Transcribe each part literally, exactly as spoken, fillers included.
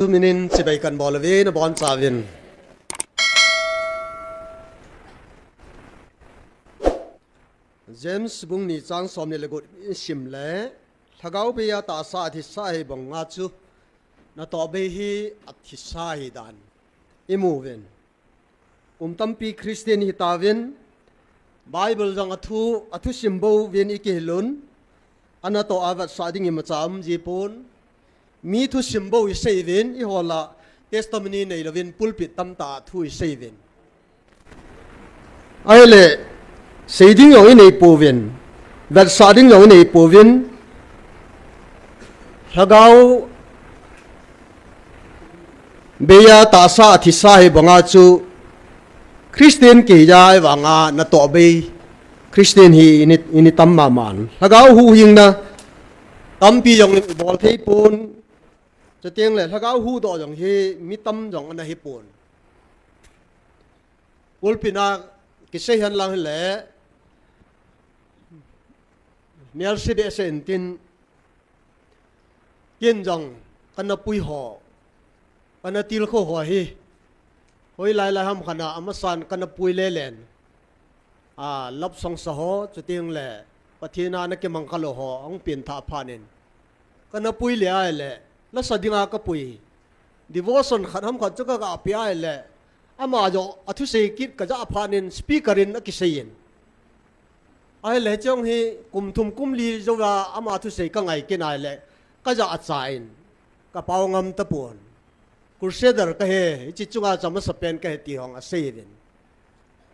Minin chibai kan bol uve, nabonchauvin. James bung ni chang som ni le gup isim le, Lhagao beiya tahsa athisa ahi banga chu, natoh bei hi athisa ahi dan imu uvin. Kum tampi Christian hitauvin, Bible jong athu, athusim bouvin ikihilun, anatoh a vetsah ding imacha umji pon, mi thusim bou isei uvin, eiho lah testimony neilouvin pulpit tamtah a thu isei uvin. Ahile, sei ding jong inei pouvin, vetsah ding jong inei pouvin, Lhagao beiya tahsa athisa ahi banga chu Christian kihija ahivanga natoh bei Christian hi ini, ini tam maman. Lhagao huhhingna tampi jong ibol thei pon. Chuteng le Lhagao huhdoh jong hi mi tam jong ana hi pon. Pulpit a kisei henlang hile, melse behseh intin, ken jong kana pui ho, kana tilkhou ho hi, hoilai lai ham khat a amasan kana pui lelen, a, love song sa ho, chuteng le Pathen a ana kimang khalou ho ahung pengthah phat in, kana pui le ahile, lasa dinga kapui, devotion khat ham khat chu kaga pe ahile, ama jong athusei kit kajah phat in speaker in akisei in. Ahile hiche jong hi kum thum kum li jouva ama thusei kangai kit ahile, kajah acha in, kapao ngam tapon. Crusader kahi, hiche chunga chu amasapen kahi ti hung asei uvin.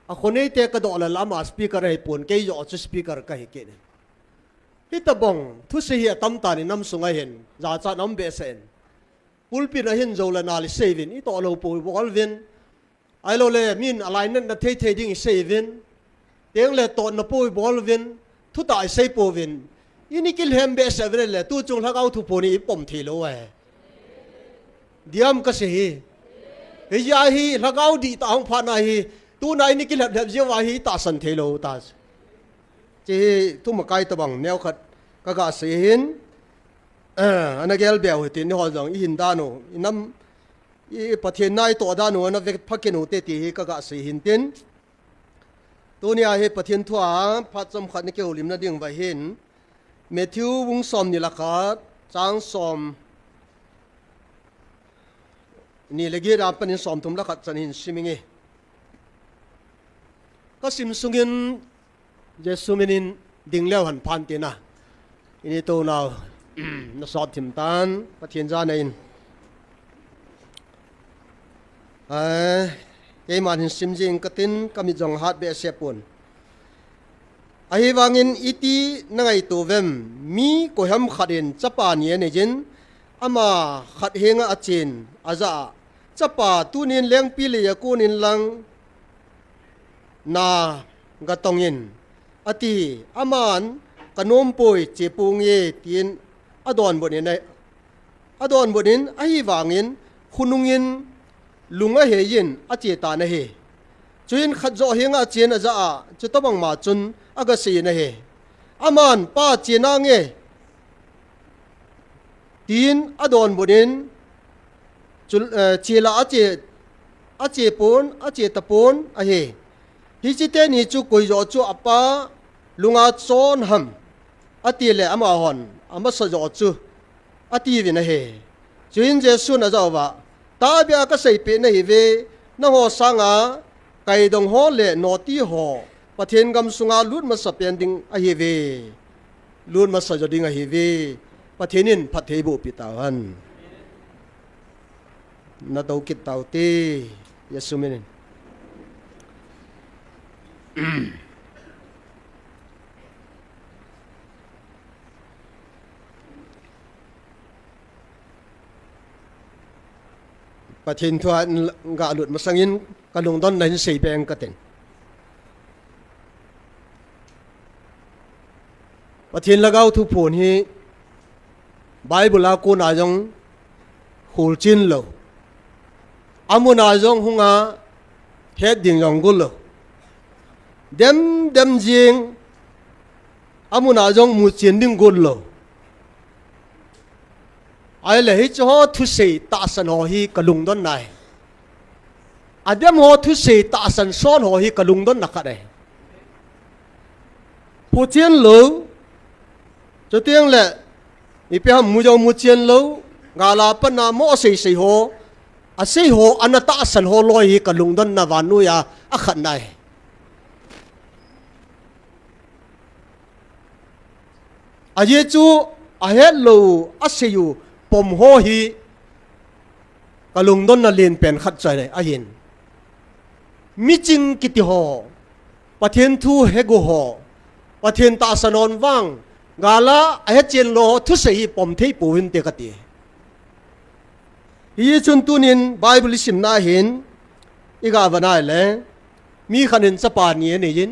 Akhoneite kadoh lal ama speaker ahipon, kei joh chu speaker kahi kit in. Hitobang thusei hi atam tan inam sunga hin, jachat aum behseh in. Pulpit a hin jou le nal isei uvin, itoh lou pou ibol uvin. Ahiloule min alainatna thei thei ding isei uvin. Chuteng le tohna pou ibol uvin. Thutah isei pouvin. Ini kilhem behseh uvin le, tuchung Lhagao thuphon hi ipom thei lou ahi. Diam kasei hi. Hijeh a hi Lhagao dihtah ahung phatna hi, tuna ini kilhep lhep jeh uva hi itahsan thei lou ta. Hiche hi thumakai tobang neokhat kaga sei hin, ana gel beu hitin, eiho jong ihin dan u, inam, i Pathen na itoh dan u, ana vepha kit ute ti hi kaga sei hin tin. Tunia hi Pathen thua phat chomkhat nikihoulimna ding uva hin, Matthew bung somni le khat, chang somni le get a panin somthum le khat chan hin sim inge. Kasim sungin Jesu minin ding leu hen phan tina. Ini tou nau, nasot thim tan, Pathen jana in. Ai, keiman hin sim jing katin, kamit jong hat behseh pon. Ahivangin iti nangaito uvem, mi koiham khat in chapa ni anei jin, ama khat henga achen, ajah a, Chapa, tunin lengpi leiya kon inlang naga tong in, ati. Aman, kanom poi, che ponge, tin adonbut in, adonbut in, ahivangin khonungin lung aheiyin ache tan ahi. Chuin khat joh henga achen ajah a, chutobang ma chun agasei in ahi. Aman, Pa, che nange, tin adonbut in, chu, eh, che la ache, ache pon, ache tapon ahi. Hiche teni chu koi joh chu apa lunga chon ham, ati le amahon amasa joh chu atiuvin ahi. Chuin Jesun ajah uva, Tahbeh a kaseipeh nahiuve, nangho sanga kaidong ho le noti ho Pathen gam sunga lut masapen ding ahiuve. Lut masa jo ding ahiuve. Pathen in phattheiboh peh tauhen. Natou kit taute, Jesu minin. Pathen thua galut masangin kalungdonna hin seipeh katin. Pathen Lhagao thuphon hi Bible a kona jong kholchen lou. Amuna jong hunga het ding jong gollou. Dem dem jing, amuna jong muchen ding gollou. Ahile hiche ho thusei tahsan ho hi ka lungdonna ahi. Adem ho thusei tahsan son ho hi ka lungdonna khat ahi. Phuchen lou, chuteng le, ipi ham mu jong mu chen lou, gala pana mo sei sei ho, asei ho, ana tahsan ho loi hi ka lungdonna vannoiya akhatna ahi. Ajeh chu ahet lou, asei u pom ho hi ka lungdonna lenpen khat chu ahi ahin. Miching kiti ho, Pathen thu hegu ho, Pathen tahsan on vang, gala ahe chen lou ho thusei hi pom thei pouvinte kati. Hichun tunin Bible isimna hin, iga vana le, mi khat in chapa ni anei in,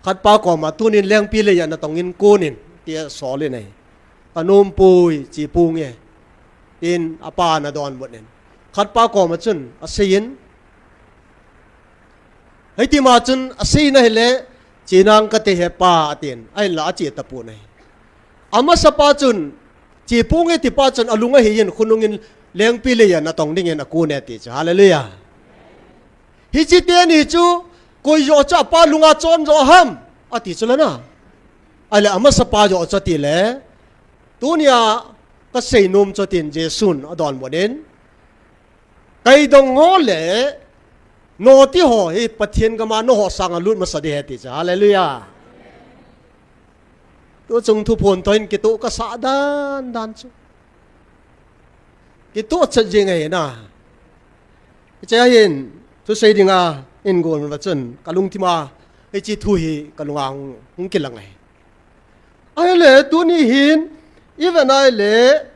khatpa koma tunin lengpi leiya natong in konin, tia sol in ahi. Ka nompui, chi pung e, tin apa ana donbut in. Khatpa koma chun, asei in, Hiti ma chun asei na hile, chenang kate he pa atin, ahinla ache tapon ahi. Amasapa chun, che ponge tipa chun alung ahin khonungin lengpi leiya natong dingin akon e ti chu. Hallelujah. Hiche teni chu, koi joh chu apa lunga chon jo ham, ati chu lana. Ahile amasapa joh chu ati le, tunia kasei nom chu tin Jesun adonbut in, Kaidong ho le noti ho hi Pathen gama naho sanga lut masa ding ahi ti chu. Hallelujah. Tu chung thuphon toh in kitoh kasah dan dan chu. Kitoh chat jing ahi na. Hiche ahin thusei dinga in gon va chun kalungthima hiche thu hi kalunga hung, hung kilang ahi. Ahile tuni hin, iven ahile,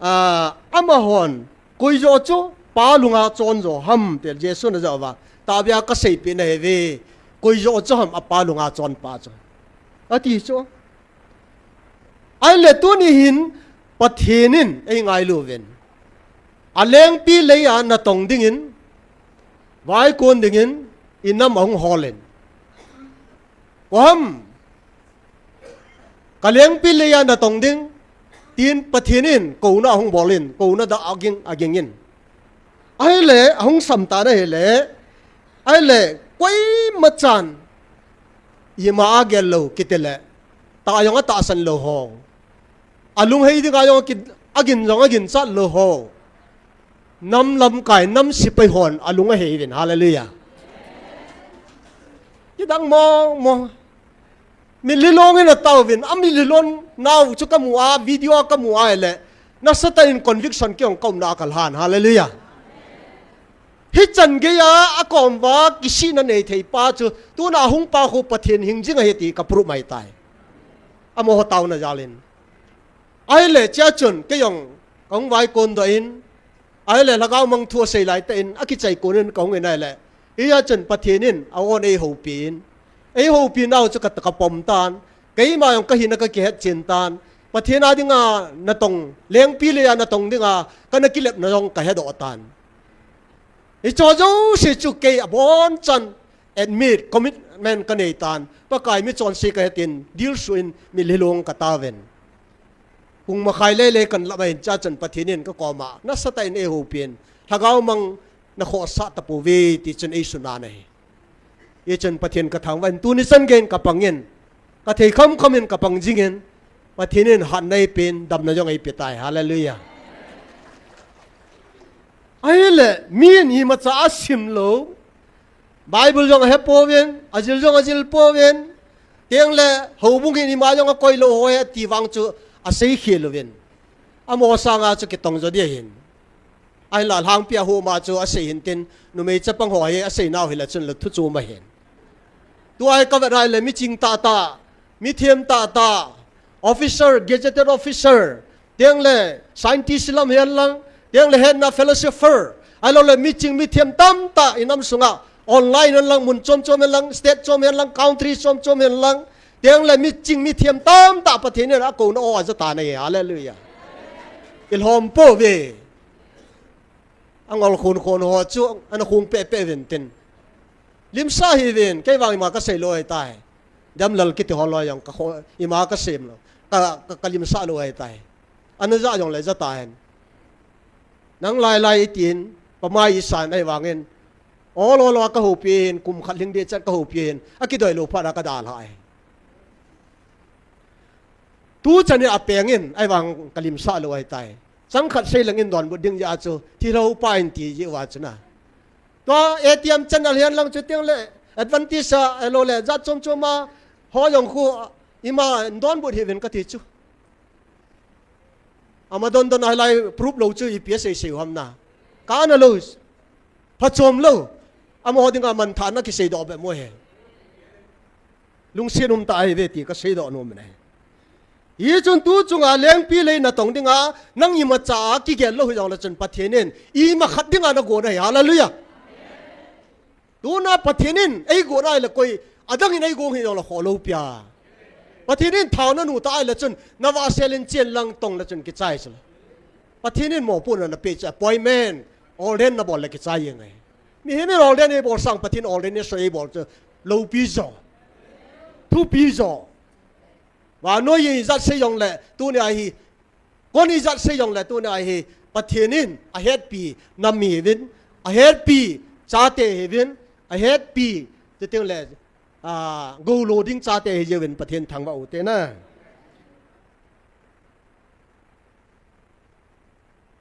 a, amahon, koi joh chu, pa lunga chon jo ham, tia Jesun ajah uva. Tahbeh a kaseipeh nahi uve, koi joh chu ham, apa lunga chon pa chu. Ati chu. Ahile tuni hin, Pathen in, eingailu uvin. Alengpi leiya natong dingin, vaikon dingin, inam ahung holin. Koi ham, Kalengpi leiya natong ding, tin Pathen in kouna ahung bolin, kouna dah aging, agingin. Ahile, ahung samtan ahile, ahile, koima chan, ima agel lou, kiti le, tah jong atahsan lou ho. Alunghei dinga jong ki, agin jong aginchat lou ho. Nam lamkai, nam sepai hon, alung ahei uvin, hallelujah. Kidang mong mong. Mitlhi long in atauvin, amitlhi long nau chu kamu a, video a kamu a ahile, nasatah in conviction kei jong kaumna a kalhan, hallelujah. Hichan geiya akom uva kisihna neithei pa chu, tuna ahung pa khu Pathen hingjing ahi ti kaproof mai tai. Amaho taona jalin. Ahile, chea chun, kei jong, kahung vaikon doh in, Ahile lhagao mang thu asei laitah in, akichai konin kahung in ahile. Hia chun Pathen in, a-on eihoupin. Eihoupin nau chu ka, kapom tan. Keima jong kahina kakihetchen tan. Pathen a dinga natong, lengpi leiya natong dinga, kana kilepna jong kahedoh tan. Hicheho jouse chu kei abonchan, admit, commitment kanei tan. Pakai michonse kahi tin, dilsu in mitlhi long katauvin. Pung makhai lele kan lama hin chea chun Pathen in kakoma, nasatah in eihoupin, lhagao mang nakhohsah tapouve, ti chun eisun ahi. Hichun Pathen kathangvah in, tuni chan geiyin kapangin, kathei khamkham in kapang jingin, Pathen in hatna eipen, damna jong eipetai, hallelujah. Ahile, mi in imacha asim lou, Bible jong ahepouvin, ajil jong ajilpouvin, tengle houbung in ima jong akoi lou ho hi ati vang chu aseikhel uvin. Amaho sanga chu kitong jo ding ahin. Ahinla lhangpi a huma chu asei hintin, numei chapang ho hi aseinau hile chun la thu chu um ahin. Tua hi kavet ahile miching tahtah, mithem tahtah, officer, gazetted officer, tengle scientist lam hihen lang, tengle hetna philosopher, ahiloule miching mithem tamtah inam sunga, online hen lang, mun chom chom hen lang, state chom hen lang, country chom chom hen lang, tengle miching mithem tamtah Pathen in akouna ho ajatan ahi, hallelujah. Ilhom pouve. Angol khon khon ho chu, ana khong pehpeh uvin tin. Limsah hih uvin, kei vang ima kasei lou ahitai. Damlal kiti ho loi jong kakho, ima kasem lou. Ka, ka, kalimsah lou ahitai. Ana ja jongle jatahen. Nang lailai itin, pamai isan ahivangin, ol ol a kahoupi hin, kum khat lhing ding chan kahoupi hin, akidoi lou phat a kadalhah e. Tuchan in apeng in, ahivang kalimsah lou ahitai. Chang khat sei lang in donbut ding jeh a chu, thilhou pa in ti jeh uva chu na. Tua A T M channel hihen lang chuteng le, Adventist a, ahilou le, jat chom chom a, ho jong khu, ima donbut hih uvin kati chu. Ama don don a hilai proof lou chu ipi asei sei u ham na. Ka ana lou. Phachom lou. Amaho dinga manthahna kiseidoh bep mo he. Lungset um tah ahi ve ti kaseidoh nom in ahi. Hichun tu chunga lengpi lei natong dinga nang imacha a kigel lou hijong le chun Pathen in ima khat dinga nagon ahi. Hallelujah. Tuna Pathen in eigon ahile koi adang in eigon hijong le kholou pia. Pathen in thao nanu ta ahile chun navahsel in chen lang tong le chun kichai chu le. Pathen in mopohna napeh chu appointment, ordain nabol le kichai jeng ahi. Mihem in ordain eibol sang Pathen ordaination eibol chu loupi jo. Thupi jo. Vannoi ijat sei jong le tuni ahi. Kon ijat sei jong le tuni ahi. Pathen in ahetpi nam hiuvin, ahetpi chate hiuvin, ahetpi chuteng le, a, goulo ding chate hiuvin Pathen thangvah u te na.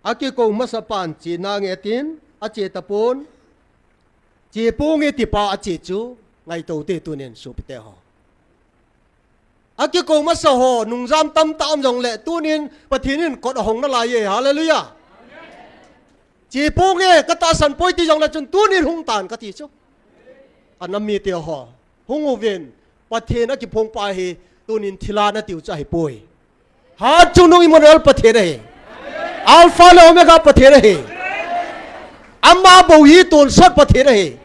Akikou masa pan chena nge tin, ache tapon, cheponge tipa ache chu, ngaito te tunin sopite ho. Akikou masa ho, nungjam tamtah um jong le, tunin Pathen in kot ahong nalai e, hallelujah. Cheponge, katahsan poi ti jong le chun, tunin hung tan kati chu. Anam mite ho, hung uvin, Pathen akiphong pa hi, tunin thilha natiu chu ahipoi. Hatchungnung Emmanuel Pathen ahi. Alpha le Omega Pathen ahi. Ama bou hi tonsot Pathen ahi.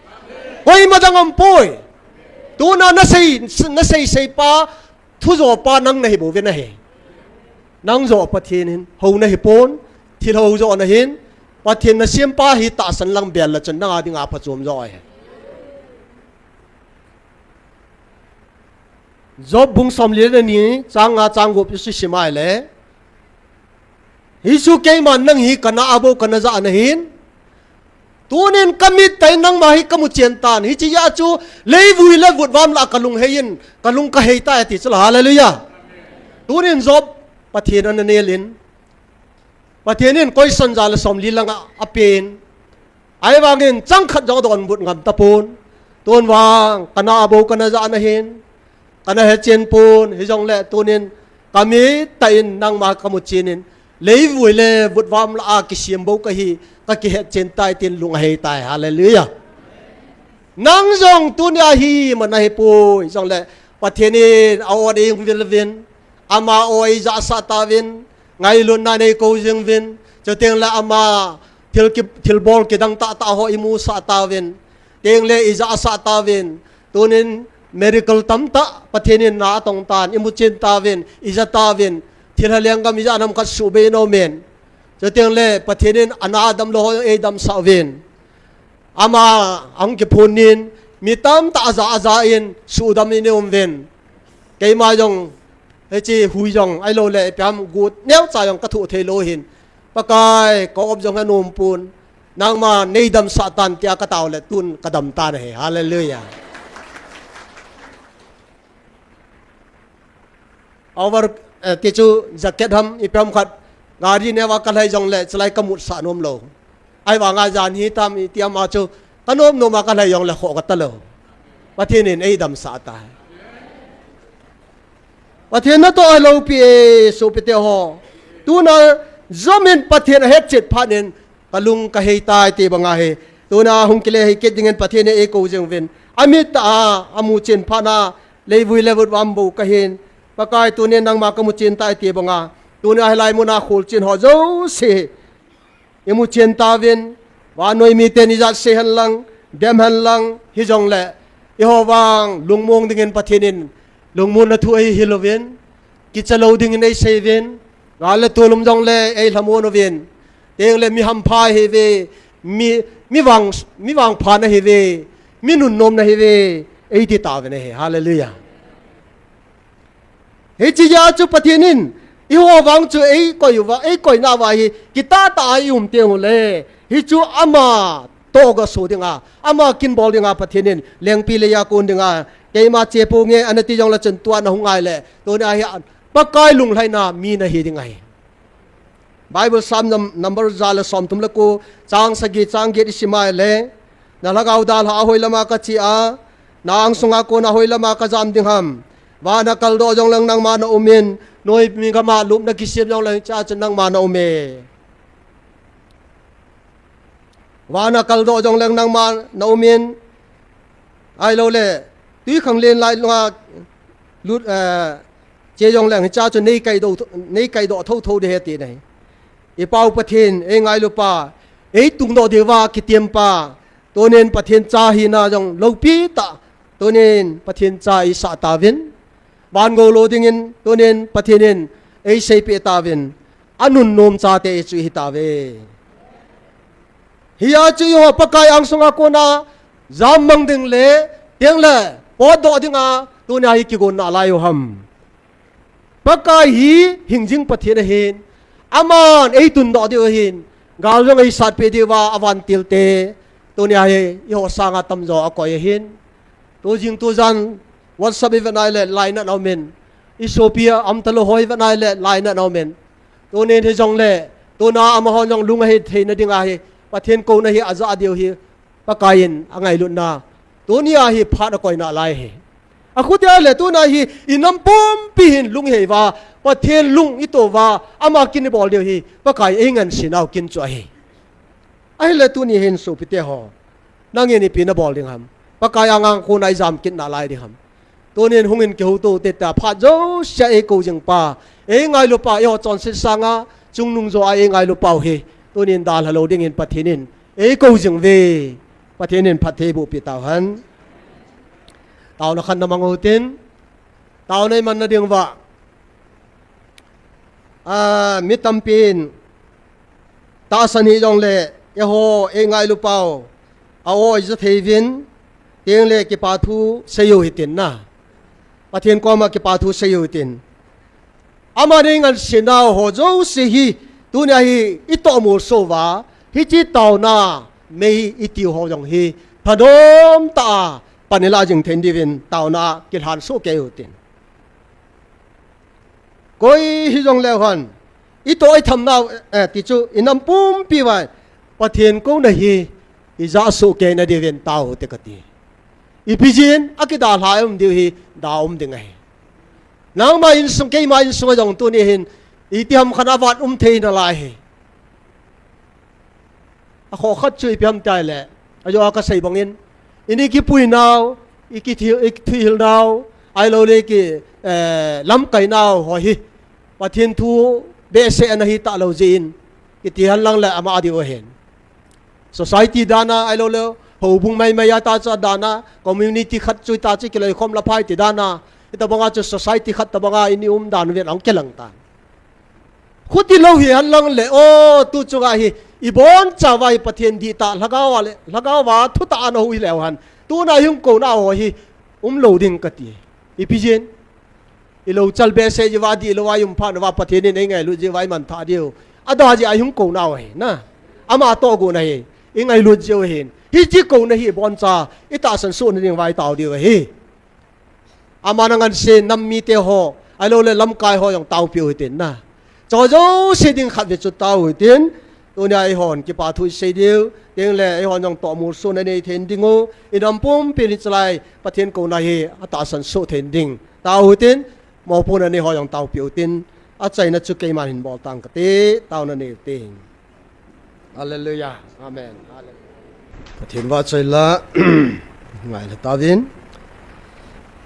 Koima dang umpoi. Tuna nasei, nasei sei pa, thujo pa nang nahi bouvin ahi. Nang jo Pathen hin, hou nahipon, thilhou jo nahin, Pathen nasem pa hi tahsan lang bel le chun nanga dinga phachom jo ahi. Job bung somli le ni, chang nga chang gup isu sim a ile. Hichu keiman nang hi kana a bou kana ja nahin. Tunin kamit tah in nangma hi kamu chen tan. Hiche jeh a chu leivui le vutvam lah a kalung hei in, kalung kahei tai ati chu la. Hallelujah. Tunin Job Pathen ana nel in. Pathen in koisan ja le somli lang a, apen. Ahivangin chang khat jong adonbut ngam tapon. Tun vang, kana a bou kana ja nahin. Kana hechen pon, hijongle tunin, kamit tah in nangma kamu chen in. Leivui le vutvam lah a kisem bou kahi, kakihet chen tai tin lung ahei tai. Hallelujah. Nang jong tunia hi, mana hipoi, jongle, Pathen in, a-o ding vil vin. Ama o ijahsah tauvin, ngailutna in eikou jing uvin, chuteng le ama thil ki, thilbol kidang tahtah ho imusah tauvin, teng le ijahsah tauvin, tunin miracle tamtah Pathen in na atong tan, imu chen tauvin, ija tauvin, thilha lenggam ija nam khat suhbei in aumin, chuteng le Pathen in ana damlou ho eidamsah uvin. Ama ahung kiphun in, mi tamtah aja aja in, suhdam in i um uvin. Keima jong, hiche hui jong, ahilou le, ipi ham gut neocha jong kathoh thei lou hin. Pakai, ka-op jong anom pon. Nangma neidamsah tan tia katao le, tun kadam tan ahi. Hallelujah. Over, eh, ti chu jacket ham, ipi ham khat, gari neo a kalhai jongle, chulai kamutsah nom lou. Ahivanga jan hitam, iti ama chu, kanom nom a kalhai jongle, khoh kata lou. Pathen in eidamsah tai. Pathen natoh aloupi e, sopite ho. Tuna, Job in Pathen ahetchet phat in, kalung kahei tai ti banga hi. Tuna hung kile hei kit dingin Pathen in eikou jing uvin. Amit tah a, amu chen phat na, leivui le vutvam bou kahin. Pakai tunin nangma kamu chen tai ti banga. Tuna hilai muna kholchen ho jouse. Imu chen tauvin. Vannoi miten ijat sei hen lang, dem hen lang, hijongle. Eiho vang, lungmong dingin Pathen in. Lungmonna thu eihil uvin. Kicha lou dingin eisei uvin. Gal le tol um jongle, eilhamon uvin. Teng le mi hampha ihiuve, mi, mi vang, mi vangpha nahiuve, mi nunnom nahiuve, eiti tauvin ahi. Hallelujah. Hiche jeh a chu Pathen in, Eiho vang chu eikoi uva, eikoina uva hi, kitah tah a i um teng uleh, hichu ama toh gasoh dinga, ama kin bol dinga Pathen in lengpi leiya kon dinga, keima che ponge, ana ti jongleh chun tua nahung ngai leh, tunia hi Pakai lunglhaina mi nahi ding ahi. Bible Psalm num-, number ja le somthum le ko, chang sagi, chang get i sim a ahileh, na lhagao dalha a hoilama kache a, na angsunga kona hoilama kajam ding ham. Van a kaldoh jongleng nangma na um in, noipi gam a lupna kisem jongleng hichea chun nangma na um e. Van a kaldoh jongleng nangma na um in, ahilouleh, twikhanglen lai lunga lut, eh, che jongleng hichea chu nei kaidoh, nei kaidoh thotho ding ahi ti ahi. I Pau Pathen, eingailupa, eitungdoh diuva kitempa, tunin Pathen cha hina jong loupi tah, tunin Pathen cha eisah tauvin, van gou lou dingin, tunin Pathen in eiseipeh tauvin, anunnom chate chu ihi tauve. Hia chu eiho Pakai angsunga kona jammang ding le, teng le, potdoh dinga, tunia hi kigon nalai u ham. Pakai hi hingjing Pathen ahin, aman eitundoh diu ahin, gal jong eisatpeh diuva avantilte, tunia hi eiho sanga tamjo akoi ahin. Tujing tujan WhatsApp i vet nai leh lainat aumin, i sopi a umtalou ho i vet nai leh lainat aumin. Tunin hijongleh, tuna amahon jong lung ahi theina dinga hi, Pathen kouna hi ajah diu hi, Pakai in angailutna, tunia hi phat akoi nalai ahi. Akhutia leh tuna hi, i nam pumpi hin lung ihei uva, Pathen lung ito uva, ama kin ibol diu hi, Pakai eingansei nau kin chu ahi. Ahileh tuni hin sopite ho, nangin ipi nabol ding ham. Pakai anga kona ijam kit nalai ding ham. Tunin hungin kihouto ute tia phat jousea eikou jingpa, eingailupa, eiho chonset sanga chungnung joa eingailupa u hi, tunin dalha lou dingin Pathen in eikou jing uve. Pathen in phattheiboh peh tauhen. Taona khat namang utin, taona imanna diuva, a, mi tampin tahsan hijongleh, eiho eingailupa u, a-o ija thei uvin, tengleh kipa thu seiu hitin na. Pathen koma kipa thu seiu hitin. Aman eingansei nau ho jouse hi, tunia hi itohmolso uva, hiche taona mei itiu ho jong hi, thanom tah a pan ilah jing thei diuvin taona kilhan soh kei utin. Koi hijongleu hen, itoh itham nau, eh, ti chu i nam pumpi uva, Pathen kouna hi ijah soh kei na diuvin tao ute kati. Ipi jeh in, akidalha um diu hi, da um ding ahi. Nangma insung, keima insunga jong tuni hin, itiham khat avat um thei nalai ahi. Akhoh khat chu ipi ham tileh, ajo a kasei bangin, ini kipui nau, ikithil, ikithuhil nau, ahilouleh ki, eh, lamkai nau ho hi, Pathen thu behseh ana hi talou jeh in, kiti henlang leh ama diu ahin. Society dan a, ahilouleh, houbung maimai a tachu dan a, community khat chu tachu kiloikhom laphai ti dan a, hitobanga chu society khat tobanga ini umdan uvin ahung kilang tan. Khuti lou hi henlang leh, o, tu chunga hi, ibonchauva hi Pathen dihtah, lhagao a leh, lhagao a thutah ana hou hileu hen. Tuna ihung kouna ho hi, umlou ding kati. Ipi jeh in, ilou chal behseh jeh uva, dihlou a i um phat uva, Pathen in eingailut jeh uva imanthah diu. Adah jeh a ihung kouna u ahi, na. Ama tohgon ahi, ingailut jeh u ahin. Hiche kouna hi iboncha, itahsan sohna diuva itao diu ahi. Aman angansei nam mite ho, ahilouleh lamkai ho jong taopeh u hitin na. Chu jouse ding khatvei chu tao u hitin, tunia eihon kipa thu isei diu, tengleh eihon jong tohmolso na nei thei ding u, i nam pumpin hichelai, Pathen kouna hi atahsan soh thei ding. Tao u hitin, mopohna nei ho jong taopeh u hitin, achaina chu keiman hin bol tang kate, taona nei u hitin. Hallelujah. Amen. Hallelujah. Pathen vahchoi la, ngailha tauvin.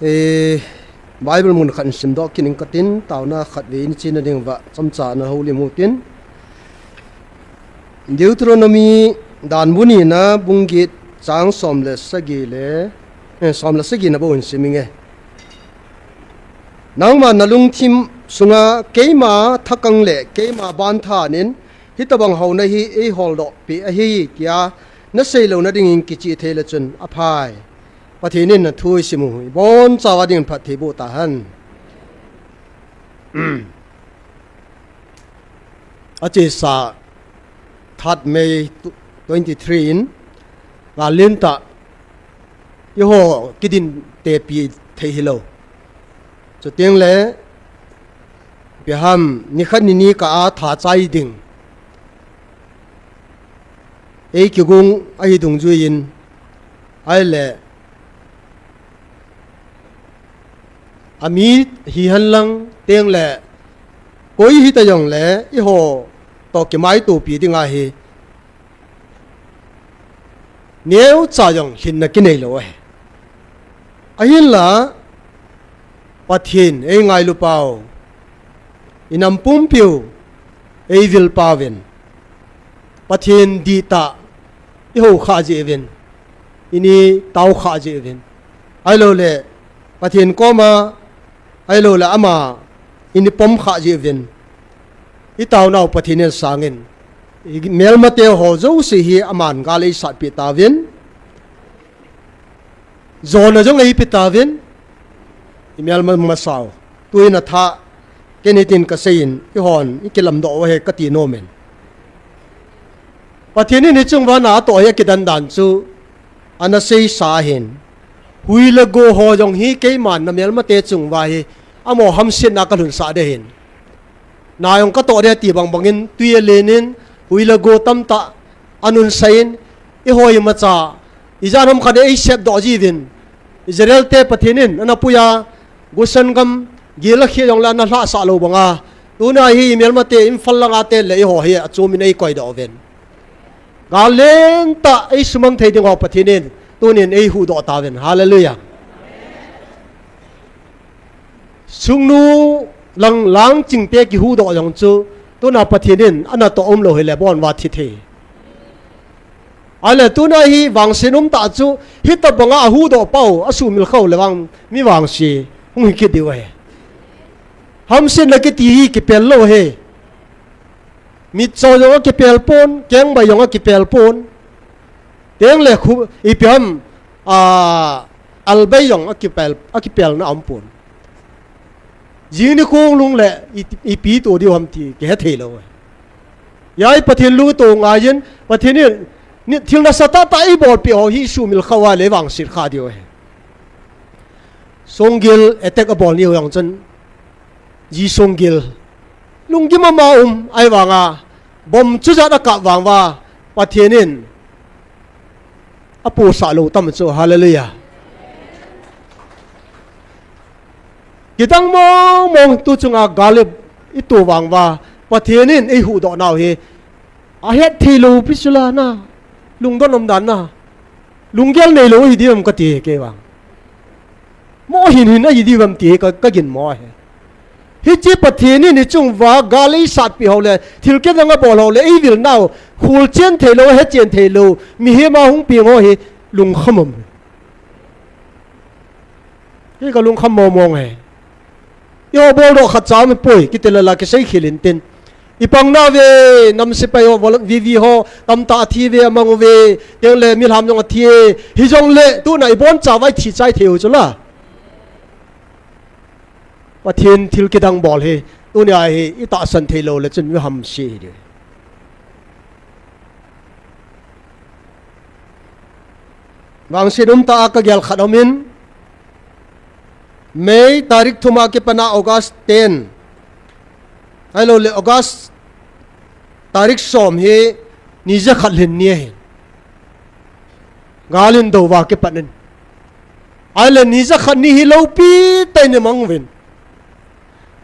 Eh, Bible mun khat isimdoh kit ing katin, taona khatvei ichena diuva, chomcha ana houlim u hitin. Deuteronomy dan bu nina bung get chang som le sagi le, eh, som le sagi na bou hin sim inge. Nangma nalungthim sunga keima thakang le keima banthan in, hitobang houna hi eiholdoh peh ahi tia nasei louna dingin kichih thei lechun aphai. Pathen in athu isim u hi ibonchauva dingin phatthei boh tahen. achesa third May twenty three in, ngalin ta, iho kidin tepi thei hilou. Chuteng le, ipi ham, nikhat nini ka a tha chai ding. Ei kigung ahi dungjuiyin, ahile, ami hihen lang teng le, koi hita jong le, iho toh kimaitopi ding ahi. Neocha jong lhinna kinei lou ahi. Ahinla, Pathen ei ngailu pau, inam pumpiu ei vil pauvin, Pathen dihtah ihou kha jeh uvin, ini tao kha jeh uvin, ahilou le Pathen koma, ahilou le ama ini pom kha jeh uvin, itao nau Pathen in sangin, imelmate ho jouse hi aman gal eisatpi tauvin, jona jong eipe tauvin, imelma masau. Tuin atha, ken hitin kaseiyin, ihon ikilamdoh u ahi kati nomin. Pathen in hiche chunguva na atoh hi akidan dan chu ana seisa ahin. Hui le go ho jong hi keiman namelmate chunguva hi amaho hamsetna kalhunsah ding ahin. Na jong katoh ding ati bangbangin tui alenin, hui le go tamtah anunsah in, iho imacha ijat ham khat in eisepdoh jiuvin. Israel te Pathen in ana puiya, Goshen gam gel akhel jongle ana lhahsah lou banga, tuna hi imelmate Imphal langa te le iho hi achomin eikoidoh uvin. Gal lentah eisumang thei ding ho Pathen in tunin eihuhdoh tauvin. Hallelujah. Sungnu lang langchingte kihuhdoh jong chu tuna Pathen in anatoh umlou hile abon uva thi thei. Ahile tuna hi vangset umtah chu hitobanga ahuhdoh pau, asumil khau le vang mi vangse hung hikit diu ahi. Hamsetna kiti hi kipel lou ahi. Mitcho jong akipel pon, kengbai jong akipel pon. Teng le khu, ipi ham, a, albai jong akipel, akipelna aumpon. Jing nikho lungle, i, ipi to diu ham ti kihe thei lou. Hijeh a Pathen lungto ngaiyin, Pathen in, ni thil nasatah tah eibolpeh ho hi sumil khauva le vangset kha diu ahi. Songgel attack abol niu jong chun, Ji Songgel lunggim ama um ahivanga, bomb chujat akap vang uva, Pathen in aposah lou tam chu, hallelujah. Kidang mong mong tu chunga gal ito vang uva, Pathen in eihuhdoh nau hi ahet thei lou pi chu la na, lungdon umdan na, lunggel neilou hi diu ham kati kei vang. Mo hin hin ahi diu ham ti ka, kagin mo ahi. Hiche Pathen in hiche chunguva gal eisatpi ho le, thil kidang abol ho le, eivil nau, kholchen thei lou, hechen thei lou, mihem a hung peng ho hi lungkham um. Hi kalungkham mong mong ahi. Eiho boldoh khatcha um poi, kiti le la kisei khel intin. Ipang nauve, nam sepai ho, vol-, V V ho, tamtah athi uve, amang uve, teng le milham jong athi e. Hijongle, tuna ibonchauva ithi chai thei u chu la. Pathen thil kidang bol hi, tunia hi, itahsan thei lou le chun mi hamse hi diu. Vangset umtah a kagel khat aumin, May tarik thum a kipatna August ten, ahilou le August tarik som hi ni jakhat lhin ni ahi. Gal in douva kipat in. Ahile ni jakhat ni hi loupi tah in imang uvin.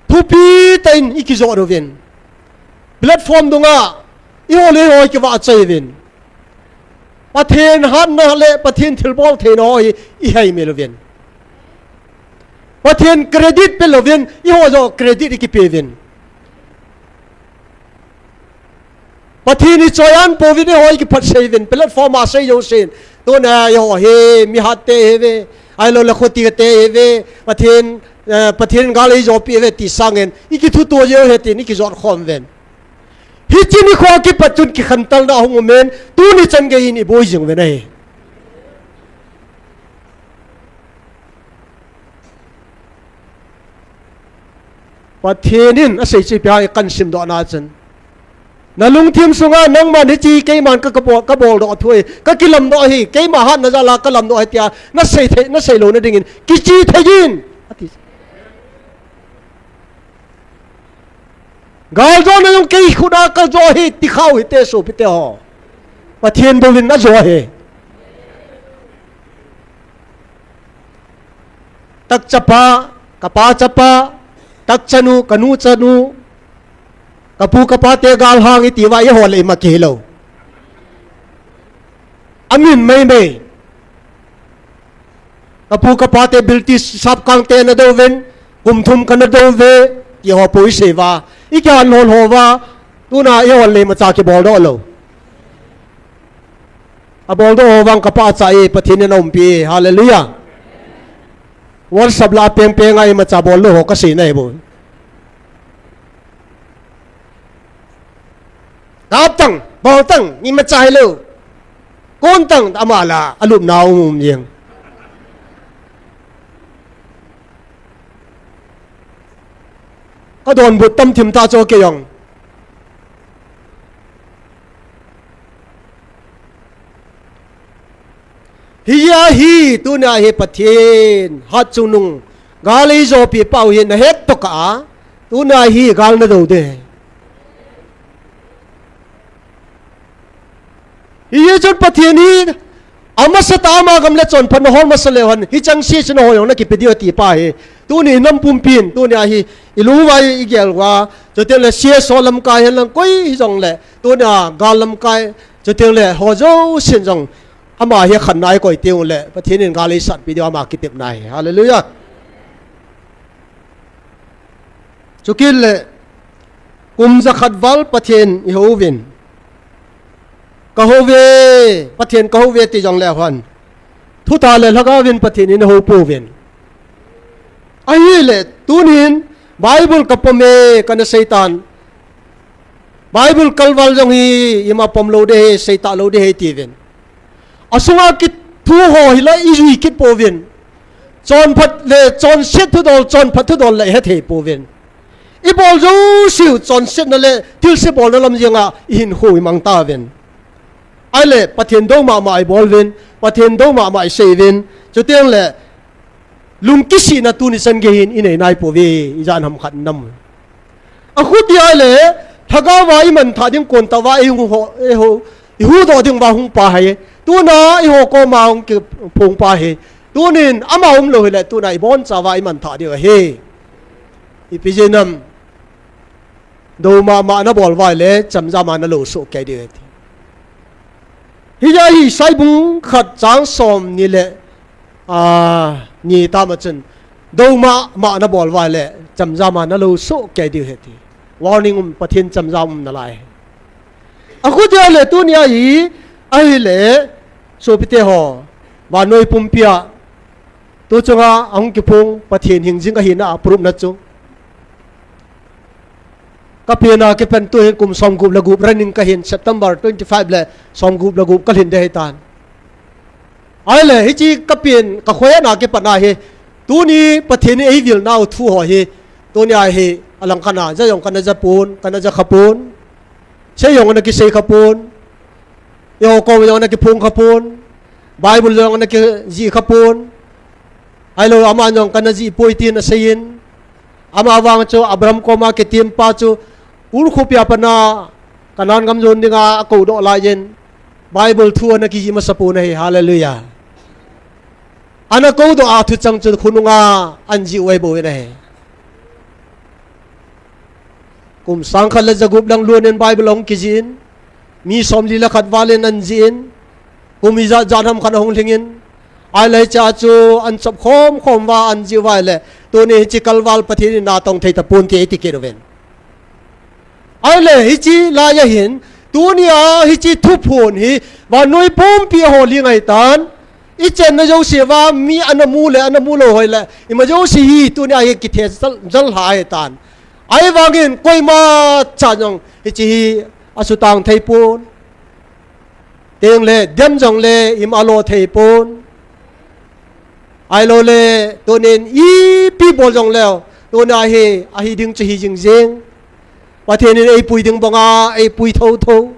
Thupi tah in ikijot uvin. Platform dunga, eiho le eiho ikivahchoi uvin. Pathen hatna le Pathen thilbol theina ho hi ihaimil uvin. Pathen credit pelouvin, eiho joh credit ikipeuvin. Pathen ichoi-an pouvin, eiho ikiphatsei uvin, platform a sei jousen. Tuna eiho hi mihat te ihiuve, ahilou le khoti kate ihiuve, Pathen, eh, Pathen gal eijopeh uve ti sangin, ikithuto jeh u ahi tin ikijot khom uvin. Hiche nikho kipat chun kikhantelna ahung umin, tuni chan geiyin iboi jing uvin ahi. Pathen in asei chu ipi ham kahin simdohna chun, Na lungthim sunga nangman hiche keiman ka, ka bol, ka boldoh thu hi, ka kilamdoh hi, keima hatna jal a ka lamdoh hi tia na sei thei, na sei louna dingin kiche thei in, ati. Galjona jong kei khut a ka jo hi ti khah u hite sopite ho. Pathen bouvin na jo hi. Takchapa, kapa chapa, takchanu, kanu chanu, kapu kapa te galhang iti uva eiho le ima kihilou. Amin meimei. Kapu kapa te British sapkang te na douvin, kum thum kana douve, ti ho pou isei uva. Ikihan lhon ho uva, tuna eiho le imacha kiboldoh lou. Aboldoh ho vang kapa cha e, Pathen in aumpi e. Hallelujah. WhatsApp la pengpeng a imacha bol lou ho kasei nai bou. Kap tang, bol tang, imacha hilou. Kon tang, ama la, alupna um um jeng. Ka donbut tam thim ta chu kei jong. Hijeh a hi, tuna hi Pathen hatchungnung gal eijopi pau hi na het tokah a, tuna hi gal na dou ding. Hijeh chun Pathen hi amasatah a ama gam le chonphatna hol masa leu hen, hicheng se chun ho jong na kipe diu ati pa hi. Tuni nam pumpin, tuni a hi, ilung uva igel uva, chuteng le C S O lamkai hen lang koi hijongle, tuni a gal lamkai, chuteng le ho jousen jong, ama hi akhanna ikoi teng ule, Pathen in gal eisatpi diu ama kitepna hi. Hallelujah. Chukit le, kum jakhat val Pathen ihouvin. Kahouve, Pathen kahouve ti jongle hon. Thutah le lhagao vin Pathen in ahou pouvin. Ahile, tunin, Bible kapom e, kana seitan. Bible kalval jong hi, ima pom lou ding ahi, seitah lou ding ahi tiuvin. Asunga kithu ho hi la ijui kit pouvin. Chonphat le, chonset thudol, chonphat thudol la ihethei pouvin. Ibol jouseu, chonsetna le, thilse bolna lam jenga, ihinkho imang tauvin. Ahile, Pathen dou mama ibol uvin, Pathen dou mama isei uvin, chuteng le, lungkisihna tuni chan gei hin inei nai pouve, ijat ham khat nam. Akhuti ahile, lhagao va iman thah ding kon tah uva ihu ho, ihu, ihuhdoh ding uva hung pa ahi. Tuna iho koma hung kiphong pa ahi. Tunin ama umlou hile, tuna iboncha uva iman thah diu ahi. Ipi jeh ham. Dou mama nabol uva ahile, chamjam a nalou soh kei diu ahi. Hijeh a hi Isaiah bung khat chang som ni le, a, ni tama chun. Dou mama nabol uva ahile, chamjam a nalou soh kei diu ahi ti. Warning um, Pathen chamjam um nalai. Akhuti ahile, tuni a hi, ahile, sopite ho, vannoi pumpi a, tu chunga ahung kiphong Pathen hingjing ahina a proof na chu. Kapen a kipan tuhin kum somgup le gup running kahin September twenty five le somgup le gup kalhin ding ahitan. Ahile, hiche kapen kakhoi a na kipat na hi. Tuni Pathen in eivil nau thu ho hi. Tuni a hi alang kana ja jong kana ja pon, kana ja kha pon. Sei jong ana kisei kha pon. Eiho koma jong ana kiphong kha pon. Bible jong ana kijih kha pon. Ahilou, aman jong kana jih poi tin aseiyin. Ama vang chu Abraham koma kitem pa chu Ur khopi a pat a Canaan gam jon dinga akoudoh laiyin. Bible thu ana kijih masa pon ahi, hallelujah. Ana koudoh a thuchang chu khonunga ana jih u ahi bou in ahi. Kum sang khat le ja gup lang lhun in Bible ahung kijih in, mi somli le khat val in ana jih in, kum ijat jat ham khat ahung lhing in, ahile hiche a chu ana chop khom khom uva ana jih uva ahile, tuni hiche kalval Pathen in natong thei tapon ti eiti kit uvin. Ahile hiche lai a hin, tuni a hiche thuphon hi, vannoi pumpi a hol ding ahitan, ichenna jouse uva mi ana mu le ana mu lou hoi le, ima jouse hi tuni a hi kithejal, jal lha ahitan. Ahivangin koima chan jong hiche hi asutang thei pon. Tengle dem jongle ima alo thei pon. Ahilou le, tunin ipi bol jongleu, tuna hi, ahi ding chu hi jing jing. Pathen in eipui ding banga eipui thotho.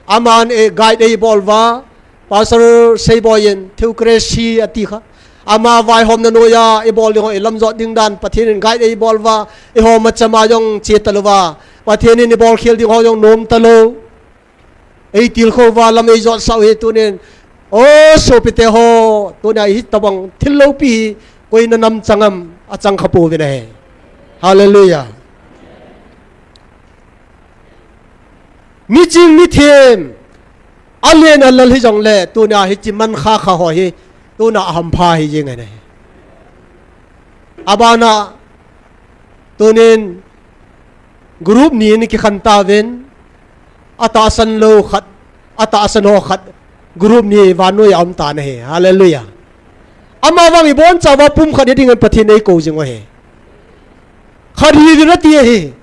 Aman e guide eibol uva, Pastor Seiboi in theocracy ati kha. Ama vaihomna noiya ibol ding ho ilamjot ding dan Pathen in guide eibol uva, ihom achama jong che talou va, Pathen in ibol khel ding ho jong nom talou. Eitilkhou va, lam eijot sau hi tunin. O sopite ho, tunia hitobang thil loupi hi koina nam chang am, achang kha pouvin ahi. Hallelujah. Miching mithem, alen alal hijongle, tunia hiche man kha kha ho hi, tuna ahampha hi jeng ahi. Abana, tunin group ni in kikhen tauvin, atahsan lou khat, atahsan ho khat, group ni vannoi a um tan ahi. Hallelujah. Amavang ibonchauva pum khat hiding in Pathen in eikou jing u ahi. Khat hiuvin ati ahi.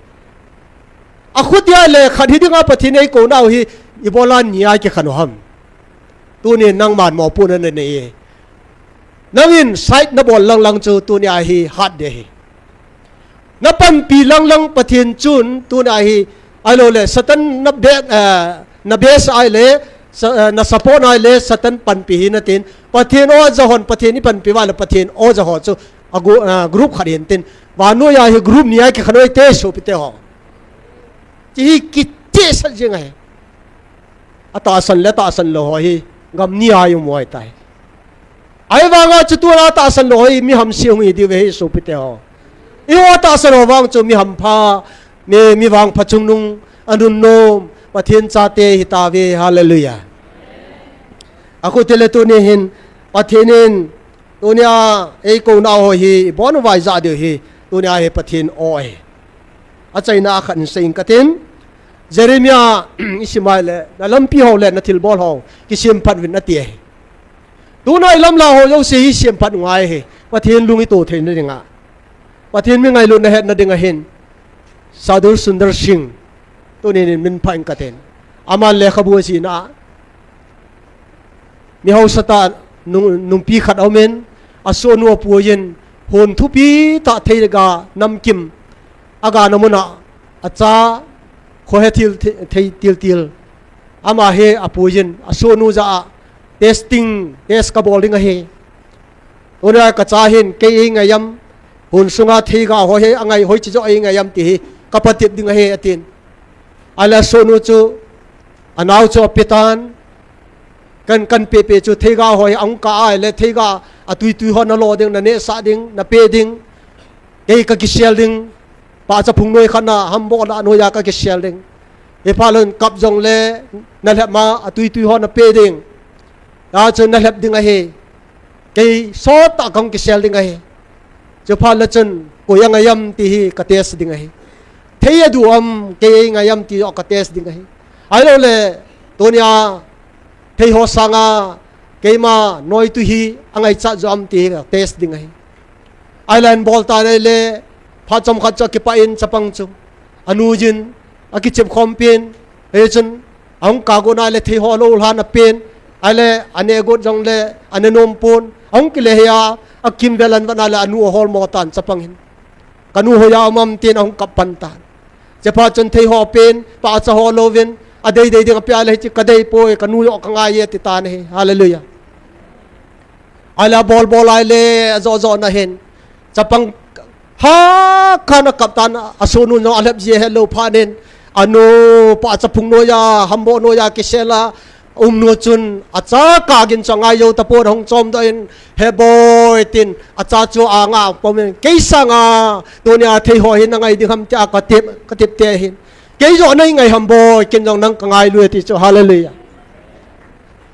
Akhutia le khat hidinga Pathen in eikou nau hi, ibola ni a kikhen u ham? Tunin nangman mopohna nanei e. Nangin side nabol lang lang chu tunia hi hat ding ahi. Napanpi lang lang Pathen chun tunia hi, ahiloule Satan na be-, eh, na base ahile, sa-, eh, na support ahile Satan panpi hinatin. Pathen o ja hon Pathen ipanpi uva le Pathen o ja ho chu a gu-, eh, group khat hintin. Vannoiya hi group ni a kikhen u hite sopite ho. Hiche hi kichehsah jeng ahi. Atahsan le tahsan lou ho hi gam ni a i um u ahitai. Ahivanga chu tua tahsan lou ho hi mi hamse hung hi diu ve hi sopite ho. Eiho atahsan ho vang chu mi hampha, mi, mi vangpha chungnung, anunnom, Pathen chate hitauve, hallelujah. Akhuti le tuni hin, Pathen in, tunia eikou nau ho hi, ibon uva ijah diu hi, tunia hi Pathen o ahi. Achaina a khat in sei ing katin, Jeremiah, isim a ahile, na lampi ho le na thilbol ho, kisemphat uvin ati ahi. Tuna ilamlha ho jouse hi semphat u ngai ahi. Pathen lung ito theina dinga. Pathen mi ngailutna hetna dinga hin. Sadhu Sundar Singh. Tunin min pha ing katin. Aman lekhabu ajihna a, mi haosa tah nung, nungpi khat aumin, asohnu apuiyin, hon thupi tah theiga namkim, agana muna, acha, khohe thil, thei, thei, til, til. Ama hi apuiyin, asohnu jah a, testing, test kabol ding ahi. Tuna kacha hin, kei eingai am, hon sunga theiga ho hi, angai hoiche joh eingai am ti hi, kapatep ding ahi, atin. Ahile asohnu chu, anao chu apetan, kan, kan pehpeh chu theiga ho hi, ahung kah ahile theiga, atui tui ho nalo ding, nanehsah ding, nape ding, kei kakisel ding, pahcha phungnoi khat na, hamboh lah noiya kakisel ding. Hiphat lun kap jongle, nalhep ma, atui tui ho nape ding. Achu nalhep ding ahi. Kei sottah kahung kisel ding ahi. Chuphat le chun, koi angai am ti hi katest ding ahi. Thei adu am, kei eingai am ti joh katest ding ahi. Ahiloule, tunia, theiho sanga, keima noitui hi angaichat joh am ti hi katest ding ahi. Ahile abol tan ahile, phat chomkhat chu akipah in chapang chu, anuiyin, akichep khom pin, hichun, ahung kah got na ahile theiho alou lhan apen, ahile aneh got jongle, aneh nom pon, ahung kile hia, akimvel anvet na le anu aholmo tan chapang hin. Kanu hoiya um am tin ahung kap pan tan. Chuphat chun theiho pen, pahcha ho louvin, adei dei ding apeh ahile hiche kadei poi, kanu joh kangai e ati tan ahi. Hallelujah. Ahile abol bol ahile, ajoh joh na hin. Chapang ha khan akap tan, asohnu jong alhep ji ahetlou phat in, anu, pahcha phung noiya, hamboh noiya kisel a, umnu chun, acha kah gin chu angai jou tapon, ahung chomdoh in, He boi, tin, acha chu anga pom in, kei sanga, tunia theiho hi nangai ding ham tia katep, katep te hin. Kei joh neingai ham boi, ken jong nang kangailui ti chu, hallelujah.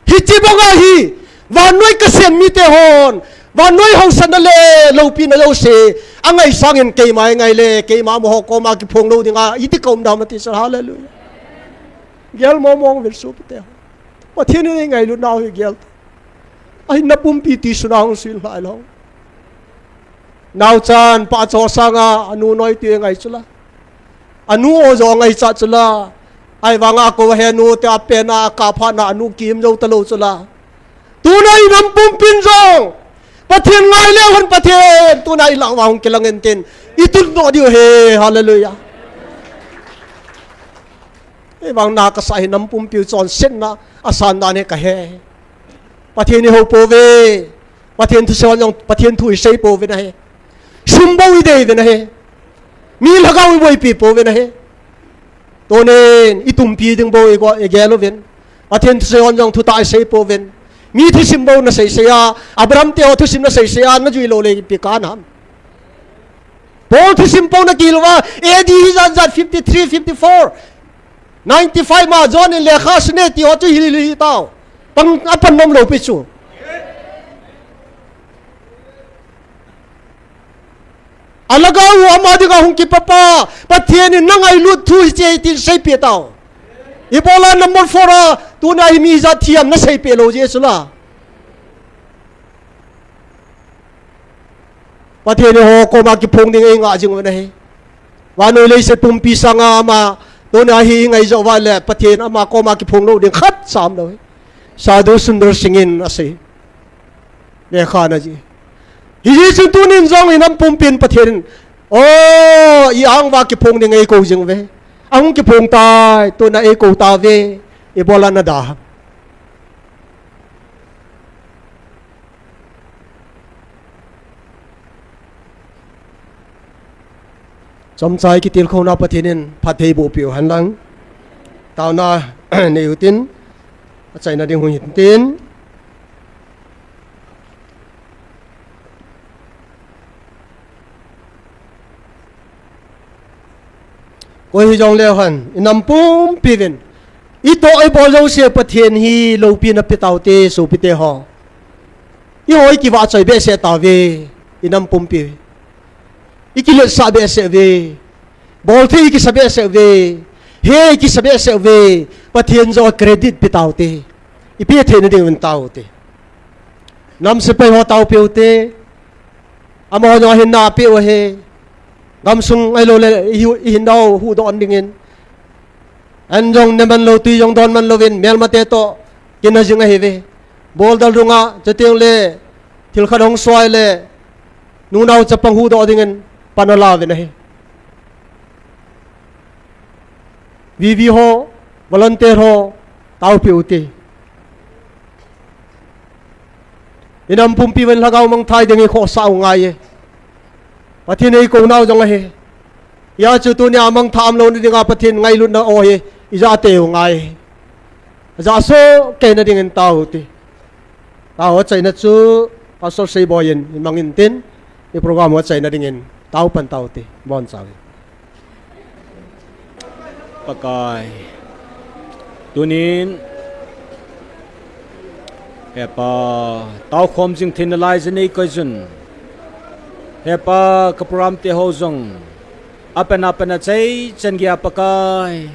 Hiche banga hi, vannoi kasem mite hon, vannoi haosatna le loupina jouse, angai sangin keima eingai le, keima amaho koma kiphong lou dinga, iti kaum dam ati chu, hallelujah. Gel mong mong uvin sopite ho. Pathen in eingailut nau hi gel. Ahin na pumpi ti suna hung suil lhai lou. Naochan pahcha sanga anu noitui angai chula. Anu o jong angaichat chula. Ahivanga akou ahe nu tia apen a akap phat na anu kiim jou talou chula. Tuna inam pumpin jong Pathen ngai leu hen Pathen, tuna ilah uva hung kilang intin, itun doh diu ahi, hallelujah. Ei vang na kasah hi nam pumpi u chonsetna asan dan hi kahe. Pathen ihou pouve. Pathen thusei hon jong, Pathen thu isei pouve nahi. Sum bou idei uve nahi. Mi lhagao iboipi pouve nahi. Tunin itumpi ding bou igel uvin. Pathen thusei hon jong thutah isei pouvin. Mi thusim bou naseisei a, Abraham teho thusim naseisei a, najui lou le ipi kanam. Paul thusim pou nakihil uva, A D hijat jat fifty three, fifty four, ninety five ma John in lekha asune tiho chu hil hitau. Pang apan nom lou pi chu. Alhagao u ama dinga hung kipapa, Pathen in nangailut thu hiche tin seipeh tau. Ibola number four a, tuna hi mi ijat thi ham naseipeh lou jeh chu la. Pathen eiho koma kiphong ding eingah jing uve nahi. Vannoi leiset pumpi sanga ama, tuna hi ingai jou uva le, Pathen ama koma kiphong lou ding khat cha umlou hi. Sadhu Sundar Singh in asei. Lekha ana jih. Hijeh chun tunin jong inam pumpin Pathen in, o, i-ang uva kiphong ding eikou jing uve. Ahung kiphong tai, tuna eikou tauve. Ibola nada ham. Chomcha i kitilkhouna Pathen in phatthei boh peh u hen lang. Taona nei utin, achaina ding hung hitin. Koi hijongle hen, inam pumpi uvin, itoh ibol jouse Pathen hi loupina pe taute, sopite ho. Eiho ikivahchoi behseh tauve, inam pumpi. Ikiletsah behseh uve. Bolthei ikisa behseh uve. He ikisa behseh uve. Pathen joh a credit pe taute. Ipe theina ding uvin taute. Nam sepai ho taopi ute. Amaho jong ahinna apeh u ahi. Gamsung ahiloule ihi-, ihinnau huhdoh dingin. An jong ne man lou, tui jong don man louvin, melmate toh kina jing ahiuve. Boldal dunga, chutengle thil khat hung soi le, nunao chapang huhdoh dingin pan alauvin ahi. V V ho, volunteer ho, taopi ute. Inam pumpi uvin lhagao mangthah ding ikhohsah u ngai e. Pathen in eikou nau jong ahi. Hijeh chun tunia mangthah umlouna dinga Pathen ngailutna o hi ijate u ngai e. Ajah soh keina dingin taote. Tao achaina chu Pastor Seiboi in imangin tin, i program u achaina dingin tao pan taote. Boncha uvin. Pakai. Tunin, Hepa, taokhom jing theina lai jeh nei koi jun. Hepa, ka program te ho jong apen apen a chai chan geiya Pakai.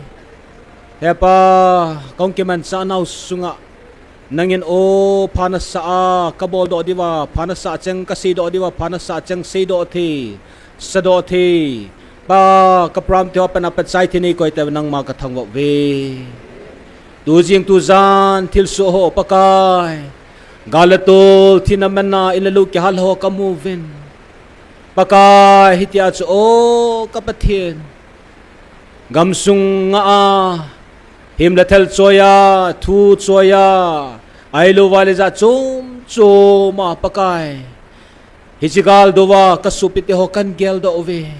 Hepa, kahung kimanchah nau sunga nangin o pha nasah a, kabol doh diuva pha nasah cheng, kasei doh diuva pha nasah cheng, seidoh thei, sadoh thei. Pa, ka program te ho apen apen chai thei nei koi tauve, nangma kathangvah uve. Tujing tujan thilsoh ho Pakai, gal le tol, thina manna, in le lou kihal ho kamu uvin. Pakai, hitia chu o ka Pathen, gamsung ngah a, him le thal choi a, thu choi a, ahilouva le jat chom chom a Pakai, hiche gal douva ka sopite ho kan geldoh uve.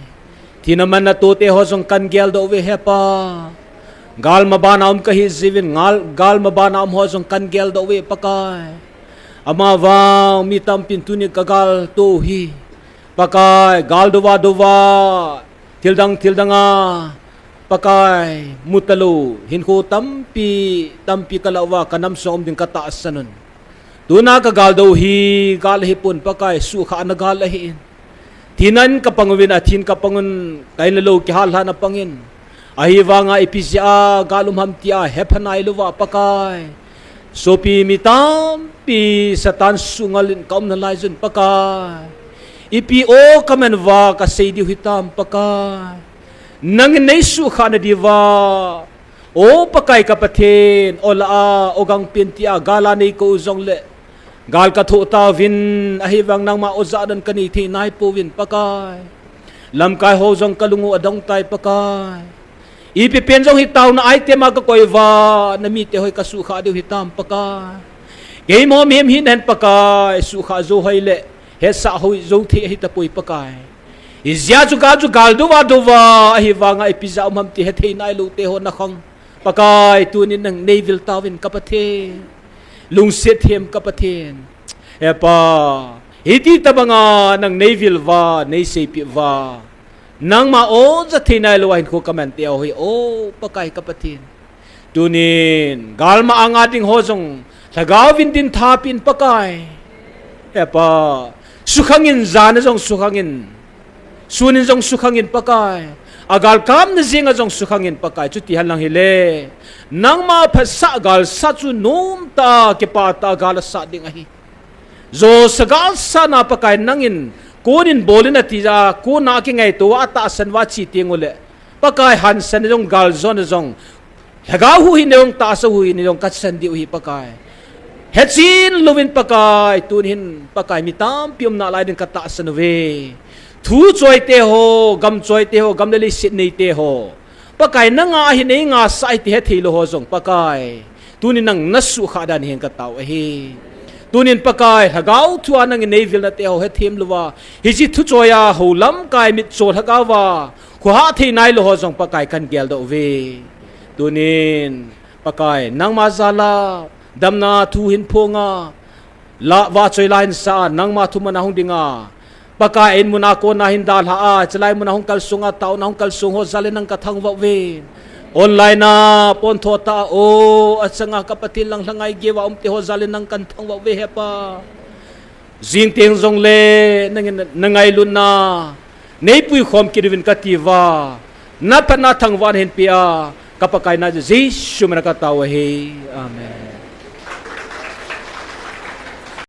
Thina manna tote ho jong kan geldoh uve Hepa. Gal mabana um kahi jiuvin, gal, gal mabana um ho jong kan geldoh uve Pakai. Amavang mi tampin tunin ka gal tou hi, Pakai, gal douva douva, thildang thildanga, Pakai, mutalou hinkho tampi tampi kalah uva, kanam sunga um ding katahsan un. Tuna ka gal dou hi gal ahipon Pakai, suhkhahna gal ahin. Thinan kapang uvin, athin kapang un, ka in le lou kihal lhan apangin. Ahivanga ipi jeh a gal um ham tia hepha nailouva Pakai, sopi mi tampi Satan sungalin ka um nalai jun Pakai, ipi o kaman uva kasei diu hitam Pakai. Nangin neisuhkhah nadiuva, o Pakai ka Pathen, o lah a, o gangpen tia gal a neikou jongle, gal kathoh tauvin, ahivang nangma o jahdan kanei thei naipouvin Pakai. Lamkai ho jong kalung u adong tai Pakai. Ipi pen jong hi tauna item a kakoi uva, namite ho hi kasuhkhah diu hitam Pakai. Keima mihem hina hin Pakai, suhkhah jou hoi le, hesah hoi jou thei ahi tapoi Pakai. Ijeh chu gal chu gal dou va dou va, ahivanga ipi jeh a um ham ti hethei nailou te ho nakhang. Pakai, tunin nang neivil tauvin ka Pathen. Lungset them ka Pathen. He Pa, hiti tobanga nang neivil uva, neiseipeh uva. Nangma oja thei nailou a hinkho kaman te ho hi, o Pakai ka Pathen. Tunin, galma anga ding ho jong, lhagao vin din thapeh in Pakai. He Pa, sukhang in jan a jong sukhang in. Sun in jong sukhang in Pakai. Agalkam na jing a jong sukhang in Pakai. Chuti henlang hile. Nangma phatsah galsat chu nomtah a kipah tah a gal asat ding ahi. Josa galsatna Pakai nangin, konin bolin ati a, kona kingaito a tahsan uva chi teng ule. Pakai hansan jong galjona jong. Lhagao huhhingna jong tahsa huhhingna jong kasan diu hi Pakai. Hechen louvin Pakai, tun hin Pakai mi tampi umna lai din katahsan uve. Thu choi te ho, gam choi te ho, gam le leiset nei te ho. Pakai nanga ahi nei ngasah ahi ti hethei lou ho jong Pakai. Tunin nang nasuhkhah dan hin katao ahi. Tunin Pakai, lhagao thua nangin neivilna te ho hethem louva. Hiche thu choi a ho lamkai mitcho lhagao va. Khuhah thei nailou ho jong Pakai kan geldoh uve. Tunin, Pakai, nangma jal a, damna thu hin phong a, la, vahchoi la hin sa a, nangma thuman a hung ding a. Pakai in mun a kona hin dalha a, chulai mun a hung kalsong a, taona hung kalsong ho jal in nang kathangvah uve. Online a, pon tho tah a, o, achang a ka Pathen lang lhangai gei uva um te ho jal in nang kathangvah uve He Pa. Jing teng jongle, nangin nangailutna, neipui khom kit uvin kati uva. Naphatna thangvahna hin pe a, ka Pakai na Jesu min a katao ahi. Amen.